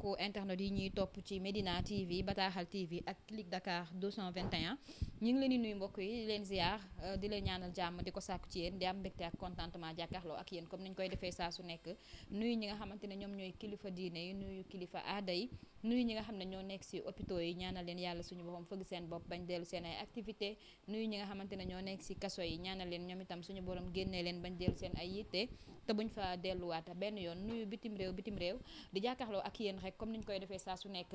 mbokku internet yi ñuy topp ci Medina TV Bataaxal TV ak Click Dakar 221 ñu ngi leen di nuyu mbokk yi di leen ziar di leen ñaanal jàmm di ko sàkku ci yéen di am mbégte ak contentement jàkkaarloo ak yéen comme ni ñu koy defee saa su nekk nuyu ñi nga xamante ne ñoom ñooy kilifa diine yi nuyu kilifa aada yi nuyu ñi nga xam ne ñoo nekk ci hôpitaux yi ñaanal leen yàlla suñu boppam fëgg seen bopp bañ dellu seen ay activité nuyu ñi nga xamante ne ñoo nekk ci kaso yi ñaanal leen ñoom itam suñu borom génnee leen bañ dellu seen ay yitte te buñ fa delluwaata benn yoon nuyu bitim réew di jàkkaarloo ak yéen rek comme ni ñu koy defee saa su nekk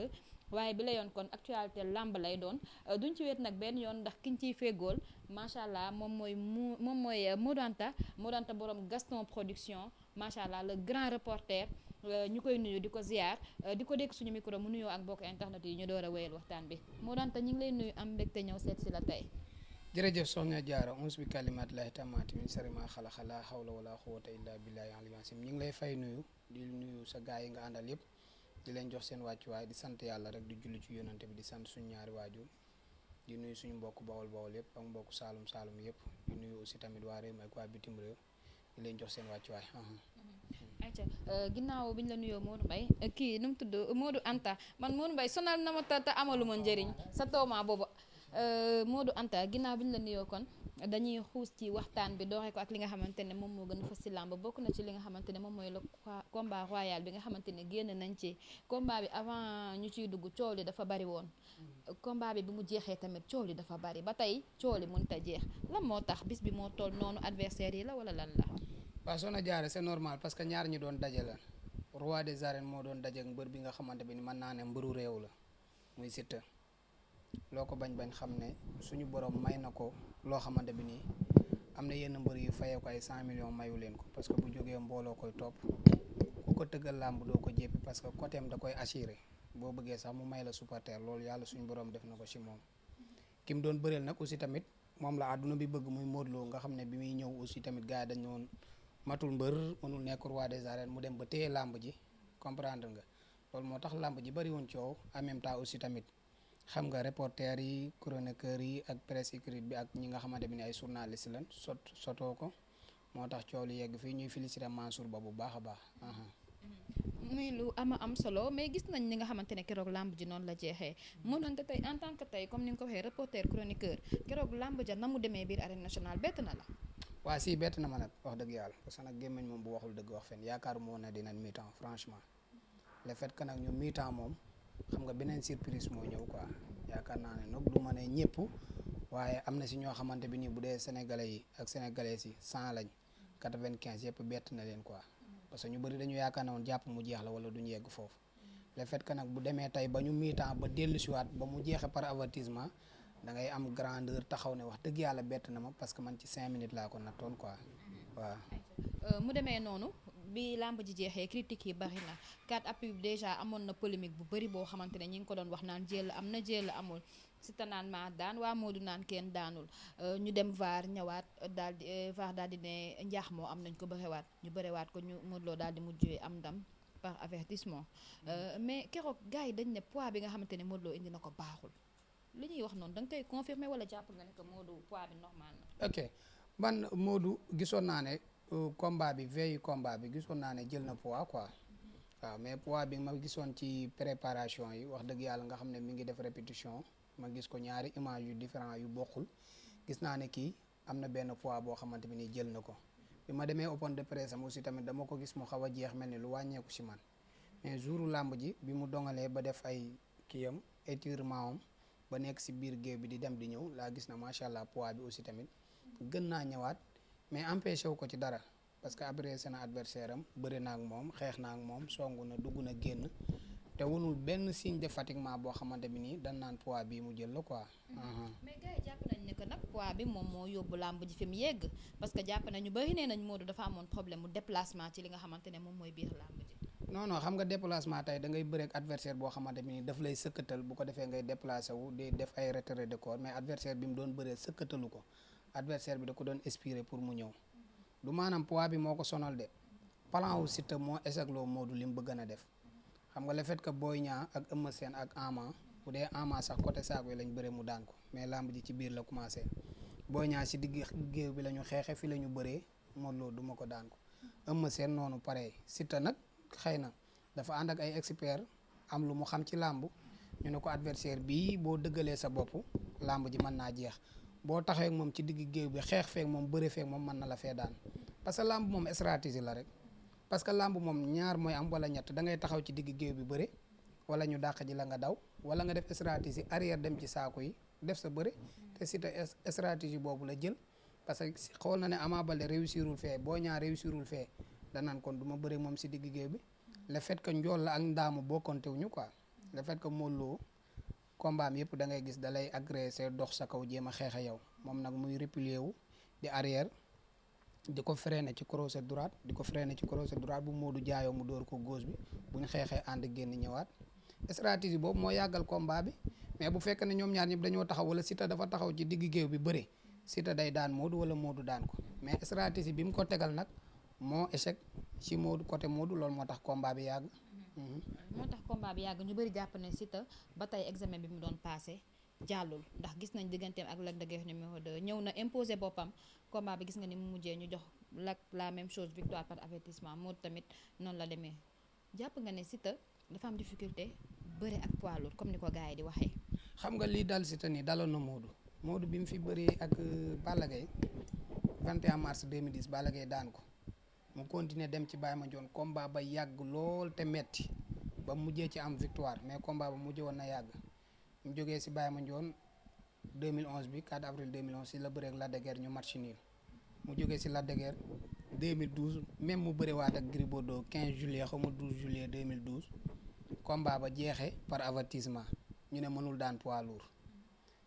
waaye bi la yoon kon actualité lamb lay doon duñ ci wéet nag benn yoon ndax kiñ ciy féegool macha allah moom mooy Modou Anta borom Gaston Production macha allah le grand reporter ñu koy nuyu di ko ziar di ko dégg suñu micro mu nuyoo ak mbokk internet yi ñu door a wéyal waxtaan bi Modou Anta ñu ngi lay nuyu am mbégte ñëw seet si la tey. jërëjëf soxna Diarra uns bi kalimaatillahi tamaati min sharri maa xalaqa laa hawla wala quwwata illa billahi al-aliyyil azim ñu ngi lay fay nuyu di nuyu sa gaay yi nga àndal yëpp di leen jox seen wàccuwaay di sant yàlla rek di julli ci yonante bi di sant suñu ñaari waajur di nuyu suñu mbokk bawol yëpp ak mbokk saalum yëpp di nuyu aussi tamit waa réew mi ak waa bitim réew di leen jox seen wàccuwaay. ayca ginnaaw bi ñu la nuyoo Modou Mbaye kii nu mu tudd Modou Anta man Modou Mbaye sonal na ma te amalu ma njëriñ sa tooma boobu Modou Anta ginnaaw bi ñu la nuyoo kon dañuy xuus ci waxtaan bi dooree ko ak li nga xamante ne moom moo gën a fës ci làmb bokk na ci li nga xamante ne moom mooy le combat royal bi nga xamante ne génn nañ ci combat bi avant ñu ciy dugg coow li dafa bari woon combat bi mu jeexee tamit coow li dafa bari ba tey coow li mënut a jeex lan moo tax bis bi moo toll noonu adversaire yi la wala lan la. waaw soxna Diarra c'est normal parce que ñaar ñi doon daje la roi des arènes moo doon daje ak mbër bi nga xamante bi ni mën naa ne mbëru réew la muy Siteu loo ko bañ xam ne suñu borom may na ko loo xamante bi nii am na yenn mbër yu fayee ko ay 100 millions mayu leen ko parce que bu jógee mbooloo koy topp ku ko tëggal làmb doo ko jéppi parce que côté am da koy assuré boo bëggee sax mu may la supporter loolu yàlla suñu borom def na ko ci moom ki mu doon bëreel nag aussi tamit moom la àdduna bi bëgg muy Modou Lo nga xam ne bi muy ñëw aussi tamit gars yi dañ ñëwoon matul mbër mënul nekk roi des arènes mu dem ba téye làmb ji comprendre nga loolu moo tax làmb ji bari woon coow en même temps aussi tamit xam nga reporter yi chroniqueurs yi ak presse écrite bi ak ñi nga xamante bi ne ay journaliste lañ sotoo ko moo tax coow li yegg fii ñuy féliciter Mansour Ba bu baax a baax. muy lu am solo mais gis nañ li nga xamante ne keroog làmb ji noonu la jeexee mënoon te tey en tant que tey comme ni nga ko waxee reporter chroniqueur keroog làmb ja na mu demee biir arène nationale bett na la. waa si bett na ma nag wax dëgg yàlla parce que nag gémmiñ moom bu waxul dëgg wax fen yaakaar moo na dinañ mi-temps franchement le fait que nag ñu mi-temps moom xam nga beneen surprise moo ñëw quoi yaakaar naa ne nag du ma ne ñëpp waaye am na si ñoo xamante bi nii bu dee sénégalais yi ak sénégalaises yi 100 lañ 95 yëpp bett na leen quoi parce que ñu bëri dañu yaakaar ne woon jàpp mu jeex la wala duñu yegg foofu le fait que nag bu demee tey ba ñu mi-temps ba dellu siwaat ba mu jeexee par avertissement da ngay am grandeur taxaw ne wax dëgg yàlla bett na ma parce que man ci 5 minutes laa ko nattoon quoi waaw. mu demee noonu bi làmb ji jeexee critiques yi bari na 4 appuis déjà amoon na polémique bu bari boo xamante ne ñi ngi ko doon wax naan jël am na jël amul Siteu naan maa daan waa Modou naan kenn daanul ñu dem VAR ñëwaat daal di VAR daal di ne njaax moo am nañ ko bërewaat ko ñu Modou Lo daal di mujjee am ndam par avertissement mais keroog gars yi dañ ne poids bi nga xamante ne Modou Lo indi na ko baaxul. li ñuy wax noonu da nga koy confirmer wala jàpp nga ne que Modou poids bi normal na. ok man Modou gisoon naa ne combat bi veille combat bi gisoon naa ne jël na poids quoi waaw mais poids bi ma gisoon ci préparation yi wax dëgg yàlla nga xam ne mi ngi def répétition ma gis ko ñaari image yu différent yu bokkul gis naa ne kii am na benn poids boo xamante bi ni jël na ko bi ma demee open de presse am aussi tamit dama ko gis mu xaw a jeex mel ni lu wàññeeku si man mais jouru làmb ji bi mu dongalee ba def ay kiyam étirement am ba nekk si biir géew bi di dem di ñëw laa gis na macha allah poids bi aussi tamit gën naa ñëwaat mais empêché wu ko ci dara parce que après seen adversaire am bëri na ak moom xeex na ak moom songu na dugg na génn te wunul benn signe de fatiguement boo xamante bi nii dañ naan poids bii mu jël la quoi. mais gars yi jàpp nañ ne que nag poids bi moom moo yóbbu làmb ji fi mu yegg parce que jàpp nañu bëri nee nañ Modou dafa amoon problème mu déplacement ci li nga xamante ne moom mooy biir làmb ji. non xam nga déplacement tey da ngay bëreek adversaire boo xamante bi nii daf lay sëkkatal bu ko defee ngay déplacé wu di def ay retrait de corps mais adversaire bi mu doon bëree sëkkatalu ko adversaire bi da ko doon inspiré pour mu ñëw du maanaam poids bi moo ko sonal de plan wu Siteu moo échec loo Modou li mu bëgg na def xam nga le fait que Boy Niang ak Eumeu Sène ak Ama bu dee Ama sax côté saako yi lañ bëree mu daan ko mais lamb ji ci biir la commencé Boy Niang si digg géew bi la ñu xeexe fi la ñu bëree Modou Lo duma ko daan ko Eumeu Sène noonu pareil Siteu nag xëy na dafa ànd ak ay expert am lu mu xam ci làmb ñu ne ko adversaire bii boo dëggalee sa bopp làmb ji mën naa jeex boo taxee ak moom ci digg géew bi xeex feek moom bëre feek moom mën na la fee daan parce que làmb moom stratégie la rek parce que làmb moom ñaar mooy am wala ñett da ngay taxaw ci digg géew bi bëre wala ñu dàq ji la nga daw wala nga def stratégie arrière dem ci saako yi def sa bëre te Siteu stratégie boobu la jël parce que xool na ne Ama Baldé réussirul fee boo ñaar réussirul fee danaan kon du ma bëre moom si digg géew bi le fait que njool la ak ndaamu bokkonte wuñu quoi le fait que Modou Lo combat am yëpp da ngay gis da lay agressé dox sa kaw jéem a xeex a yow moom nag muy replier wu di arrière di ko freiné ci crochet droite di ko freiné ci crochet droite bu Modou jaayoo mu dóor ko gauche bi bu ñu xeexee ànd génn ñëwaat stratégie boobu moo yàggal combat bi mais bu fekkee ne ñoom ñaar ñëpp dañoo taxaw wala Siteu dafa taxaw ci digg géew bi bëre Siteu day daan Modou wala Modou daan ko mais stratégie bi mu ko tegal nag moo échec ci Modou côté Modou loolu moo tax combat bi yàgg. moo tax combat bi yàgg ñu bëri jàpp ne Siteu ba tey examen bi mu doon passé jàllul ndax gis nañ digganteem ak Lac de Guiers numéro 2 ñëw na imposer boppam combat bi gis nga ni mu mujjee ñu jox Lac la même chose victoire par avertissement Modou tamit noonu la demee jàpp nga ne Siteu dafa am difficulté bëre ak poids lourd comme ni ko gars yi di waxee. xam nga lii dal Siteu nii daloon na Modou bi mu fi bëree ak Balla Gaye 21 mars 2010 Balla Gaye daan ko mu continuer dem ci Baye Mandione combat ba yàgg lool te metti ba mujjee ci am victoire mais combat ba mujjee woon na yàgg mu jógee si Baye Mandione 2011 bi 4 avril 2011 si la bëree ak Lac de Guiers ñu match nul mu jógee si Lac de Guiers 2012 même mu bëriwaat ak Gris Bordeaux 15 juillet xaw ma 12 juillet 2012 combat ba jeexee par avertissement ñu ne mënul daan poids lourd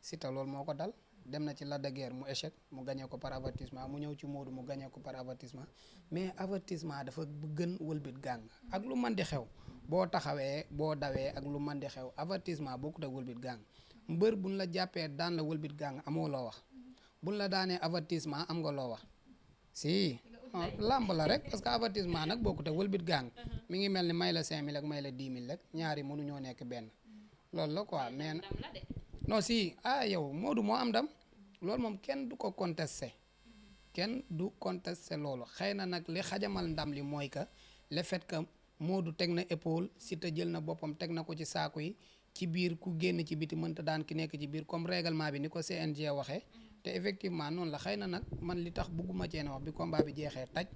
Siteu loolu moo ko dal dem na ci Lac de Guiers mu échec mu gagné ko par avertissement mu ñëw ci Modou mu gagné ko par avertissement mais avertissement dafa gën wëlbit gàng ak lu mën di xew boo taxawee boo dawee ak lu mën di xew avertissement bokkut ak wëlbit gàng mbër buñ la jàppee daan la wëlbit gàng amoo loo wax buñ la daanee avertissement am nga loo wax si làmb la rek parce que avertissement nag bokkut ak wëlbit gàng mi ngi mel ni may la 5000 ak may la 10 000 rek ñaari mënuñoo nekk benn loolu la quoi mais non si yow Modou moo am ndam loolu moom kenn du ko contesté kenn du contesté loolu xëy na nag li xajamal ndam li mooy que le fait que Modou teg na épaule Siteu jël na boppam teg na ko ci saaku yi ci biir ku génn ci biti mënta daan ki nekk ci biir comme règlement bi ni ko CNG waxee te effectivement noonu la xëy na nag man li tax bëgguma cee wax bi combat bi jeexee taj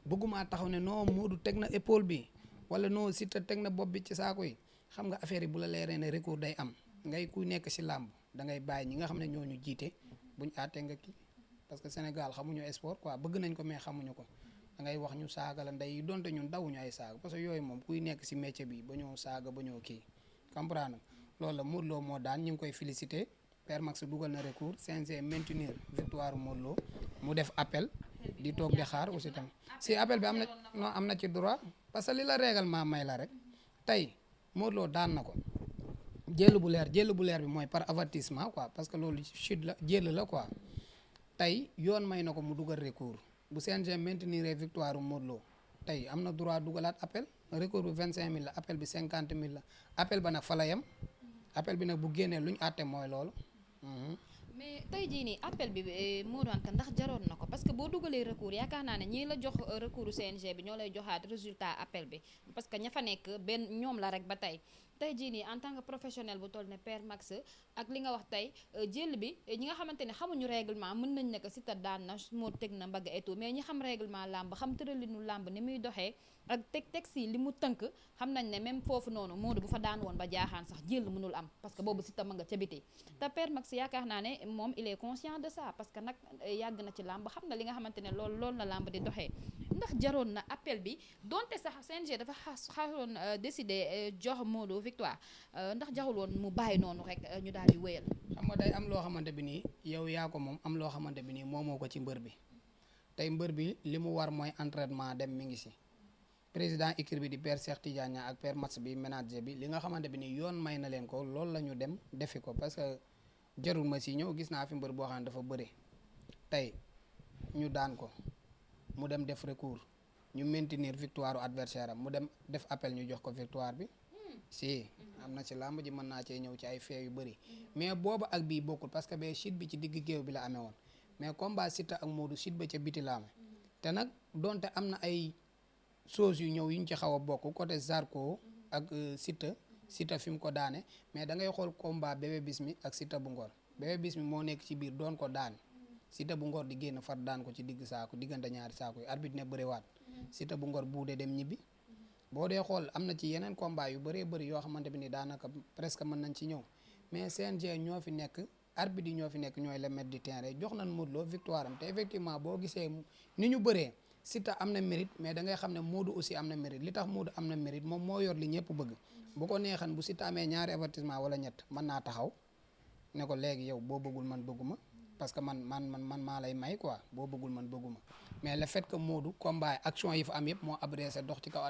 bëgguma taxaw ne non Modou teg na épaule bi wala non Siteu teg na bopp bi ci saaku yi xam nga affaire yi bu la leeree ne recours day am ngay ku nekk ci làmb da ngay bàyyi ñi nga xam ne ñoo ñu jiite buñ àttee nga kii parce que Sénégal xamuñu sport quoi bëgg nañ ko mais xamuñu ko da ngay wax ñu saaga la ndey donte ñun dawuñu ay saaga parce que yooyu moom kuy nekk ci métier bi ba ñoo saaga ba ñoo kii comprendre loolu la Modou Lo moo daan ñu ngi koy félicité Père Max dugal na recours CNG maintenir victoire Modou Lo mu def appel di toog di xaar aussi tam si appel bi am na non am na ci droit parce que li la règlement may la rek tey Modou Lo daan na ko jël bu leer bi mooy par avertissement quoi parce que loolu chute la jël la quoi tey yoon may na ko mu dugal recours bu CNG maintenir victoire Modou Lo tey am na droit dugalaat appel recours bi 25000 la appel bi 50000 la appel ba nag fa la yem appel bi nag bu génnee lu ñu àtte mooy loolu. mais tey jii nii appel bi Modou Anta ndax jaroon na ko parce que boo dugalee recours yaakaar naa ne ñii la jox recours CNG bi ñoo lay joxaat résultat appel bi parce que ña fa nekk benn ñoom la rek ba tey jii nii en tant que professionnel bu toll ne Père Max ak li nga wax tey jël bi ñi nga xamante ne xamuñu règlement mën nañ ne que Siteu daan na moo teg na mbagg et tout mais ñi xam règlement làmb xam tëralinu làmb ni muy doxee ak texte yi li mu tënk xam nañ ne même foofu noonu Modou bu fa daan woon ba jaaxaan sax jël mënul am parce que boobu Siteu ma nga ca biti te Père Max yaakaar naa ne moom il est conscient de ça parce que nag yàgg na ci làmb xam na li nga xamante ne loolu la làmb di doxee ndax jaroon na appel bi donte sax CNG dafa xaroon décidé jox Modou victoire ndax jaxul woon mu bàyyi noonu rek ñu daal di wéyal. xam nga day am loo xamante bi nii yow yaa ko moom am loo xamante bi nii moomoo ko ci mbër bi tey mbër bi li mu war mooy entraînement dem mi ngi si président équipe bi di Père Cheikh Tidiane ak Père Max bi manager bi li nga xamante bi nii yoon may na leen ko loolu la ñu dem defi ko parce que jarul ma si ñëw gis naa fi mbër boo xam ne dafa bëre tey ñu daan ko mu dem def recours ñu maintenir victoire adversaire am mu dem def appel ñu jox ko victoire bi si am na ci làmb ji mën naa cee ñëw ci ay fee yu bëri mais booba ak bii bokkul parce que ba chute bi ci digg géew bi la amee woon mais combat Siteu ak Modou chute ba ca biti la amee te nag donte am na ay choses yu ñëw yu ñu ci xaw a bokk côté Zarko ak Siteu Siteu fi mu ko daane mais da ngay xool combat Bébé Bismi ak Siteu bu Ngor Bébé Bismi moo nekk ci biir doon ko daan Siteu bu Ngor di génn far daan ko ci digg saako diggante ñaari saako yi arbitre ne bëriwaat Siteu bu Ngor buude dem ñibbi boo dee xool am na ci yeneen combat yu bëree bëri yoo xamante bi ni daanaka presque mën nañ ci ñëw mais CNG ñoo fi nekk arbitre yi ñoo fi nekk ñooy le maître du terrain jox nañ Modou Lo victoire am te effectivement boo gisee ni ñu bëree Siteu am na mérite mais da ngay xam ne Modou aussi am na mérite li tax Modou am na mérite moom moo yor li ñëpp bëgg bu ko neexan bu Siteu amee ñaari avertissement wala ñett mën naa taxaw ne ko léegi yow boo bëggul man bëgguma parce que man maa lay may quoi boo bëggul man bëgguma mais le fait que Modou combat action yi fa am yëpp moo adressé dox ci kaw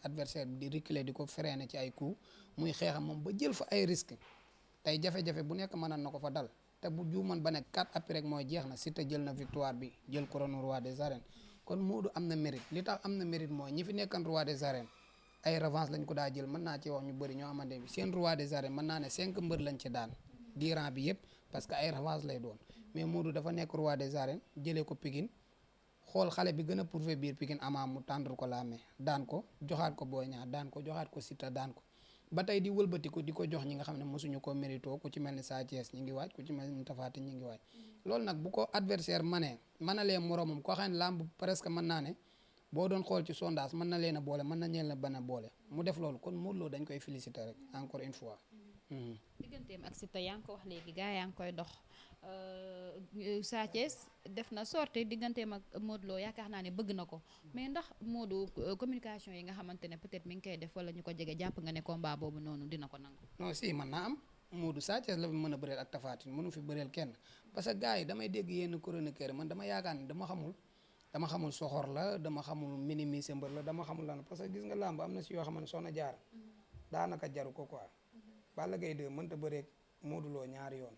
adversaire bi di reculer di ko freiner ci ay coups muy xeexam moom ba jël fa ay risques tey jafe-jafe bu nekk mënoon na ko fa dal te bu juuman ba nekk 4 après rek mooy jeex na Siteu jël na victoire bi jël couronne roi des arènes kon Modou am na mérite li tax am na mérite mooy ñi fi nekkan roi des arènes ay revanche lañ ko daa jël mën naa ci wax ñu bëri ñoo xamante bi seen roi des arènes mën naa ne 5 mbër lañ ci daan diiran bi yëpp parce que ay revanche lay doon mais Modou dafa nekk roi des arènes jëlee ko Pikine xool xale bi gën a prouvé biir Pikine Ama mu tendre ko la main daan ko joxaat ko Boy Niang daan ko joxaat ko Siteu daan ko ba tey di wëlbatiku di ko jox ñi nga xam ne mosuñu ko mérito ku ci mel ni Sa Thiès ñi ngi waaj ku ci mel ni Tapha Tine ñi ngi waaj loolu nag bu ko adversaire mënalee moromam koo xam ne làmb presque mën naa ne boo doon xool ci sondage mën na leen a boole mën na leen a ban a boole mu def loolu kon Modou Lo dañ koy féliciter rek encore une fois. digganteem ak Siteu yaa ngi ko wax léegi gaa yaa ngi koy dox Sa Thiès def na sorte digganteem ak Modou Lo yaakaar naa ne bëgg na ko mais ndax Modou communication yi nga xamante ne peut-être mi ngi koy def wala ñu ko jege jàpp nga ne combat boobu noonu dina ko nangu. non si mën naa am Modou Sa Thiès la fi mën a bëreel ak Tapha Tine mënu fi bëreel kenn parce que gars yi damay dégg yenn chroniqueur man dama yaakaar ne dama xamul soxor la dama xamul minimiser mbër la dama xamul lan parce que gis nga làmb am na si yoo xam ne Soxna Jaara daanaka jaru ko quoi. Balla Gaye 2 mënta bëreeg Modou Lo ñaari yoon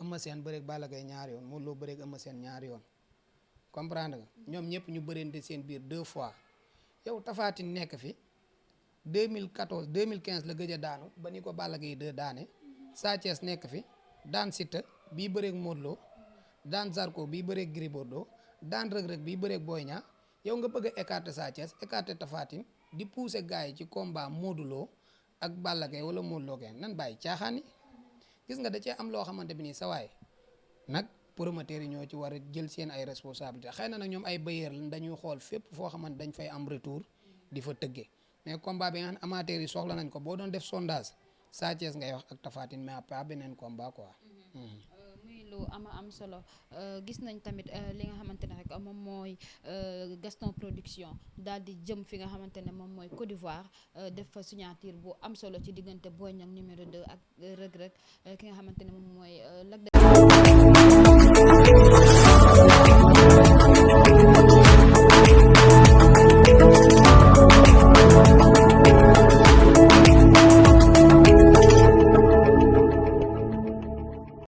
Eumeu Sène bëreeg Balla Gaye ñaari yoon Modou Lo bëreeg Eumeu Sène ñaari yoon comprendre nga ñoom ñëpp ñu bëreente seen biir 2 fois yow Tapha Tine nekk fi 2014 2015 la gëj a daanu ba ni ko Balla Gaye 2 daane Sa Thiès nekk fi daan Siteu bii bëreeg Modou Lo daan Zarko bii bëreeg Gris Bordeaux daan Reug Reug bii bëreeg Boy Niang yow nga bëgg a écarter Sa Thiès écarter Tapha Tine di pousser gars yi ci combat Modou Lo ak Balla Gaye wala Modou Lo Gaye nan bàyyi caaxaan yi gis nga da cee am loo xamante bi nii sa waay nag promoteurs yi ñoo ci war a jël seen ay responsabilité xëy na nag ñoom ay bailleurs lañ dañuy xool fépp foo xamante dañ fay am retour di fa tëggee mais combat bi nga xam ne amateurs yi soxla nañ ko boo doon def sondage Sa Thiès ngay wax ak Tapha Tine mais pas beneen combat quoi. muy lu am solo gis nañ tamit li nga xamante ne rek moom mooy Gaston Production daal di jëm fi nga xamante ne moom mooy Côte d'Ivoire def fa signature bu am solo ci diggante Boy Niang numéro 2 ak Reug Reug ki nga xamante ne moom mooy Lac